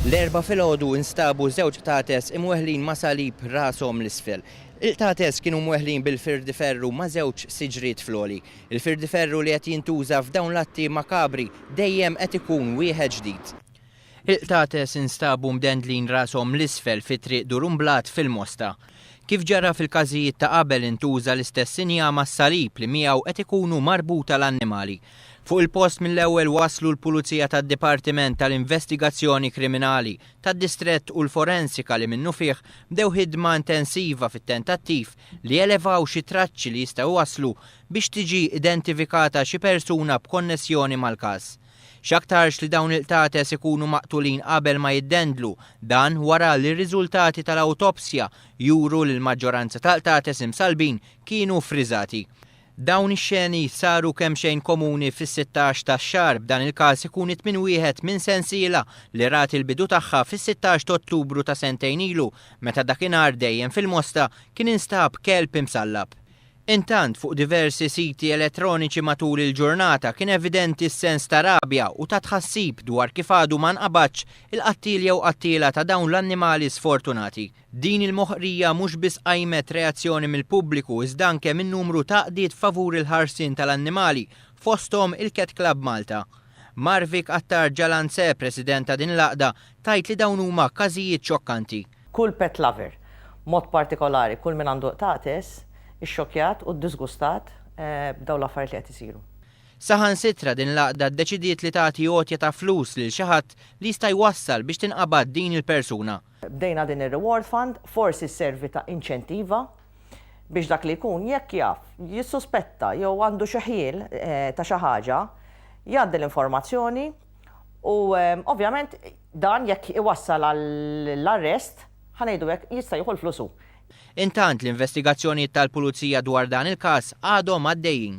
L-Erbgħa filgħodu instabu żewġ qtates imweħħlin ma' salib rashom 'l isfel. Il-qtates kienu mweħħlin bil-firdiferru ma' żewġ siġriet fl-għoli. Il-firdiferru li qed jintuża f'dawn l-atti makabri dejjem qed ikun wieħed ġdid. Il-qtates instabu mdendlin rashom 'l isfel fi Triq Durumblat fil-Mosta. Kif ġara fil-każijiet ta' qabel intuża l-istess injam għas-salib li miegħu qed ikunu marbuta l-annimali. Fuq il-post mill-ewwel waslu l-Pulizija tad-Dipartiment tal-Investigazzjoni Kriminali tad-Distrett u l-Forensika li minnufih bdew ħidma intensiva fit-tentattiv li jelevaw xi traċċi li jistgħu jwasslu biex tiġi identifikata xi persuna b'konnessjoni mal-każ. X'aktarx li dawn il-qtates ikunu maqtulin qabel ma jiddendlu, dan wara li r-riżultati tal-awtopsja juru li l-maġġoranza tal-qtates imsallbin kienu ffriżati. Dawn ix-xeni saru kemxejn komuni fis-sittax tax-xahar, b'dan il-każ ikun it-tmien wieħed minn sensiela li rat il-bidu tagħha fis-sittax t'Ottubru ta' sentejn ilu, meta dakinhar dejjem fil-Mosta kien instab kelb imsallab. Intant, fuq diversi siti elettroniċi matul il-ġurnata kien evidenti s-sens ta' rabja u ta' tħassib dwar kif għadu ma nqabadx il-qattiel jew qattiela ta' dawn l-annimali sfortunati. Din il-moħqrija mhux biss qajmet reazzjoni mill-pubbliku iżda anke minn numru ta' għaqdiet favur il-ħarsien tal-annimali, fosthom il-Cat Club Malta. Marvic Attard Gialanze, President ta' din l-għaqda, tgħid li dawn huma każijiet xokkanti. Kull pet lover, b'mod partikolari kull min għandu qtates, ixxokkjat u ddisgustat b'dawn l-affarijiet li qed isiru. Saħansitra din l-għaqda ddeċidiet li tagħti għotja ta' flus lil xi ħadd li jista' jwassal biex tinqabad din il-persuna. Bdejna din ir-reward fund, forsi sservi ta' inċentiva biex dak li jkun jekk jaf, jissuspetta jew għandu xi ħjiel ta' xi ħaġa, jgħaddi l-informazzjoni u ovvjament Dan jekk iwassal għall-arrest, ħa ngħidu hekk, jista' jieħu l-flus hu. Intant, l-investigazzjonijiet tal-Pulizija dwar dan il-każ għadhom għaddejjin.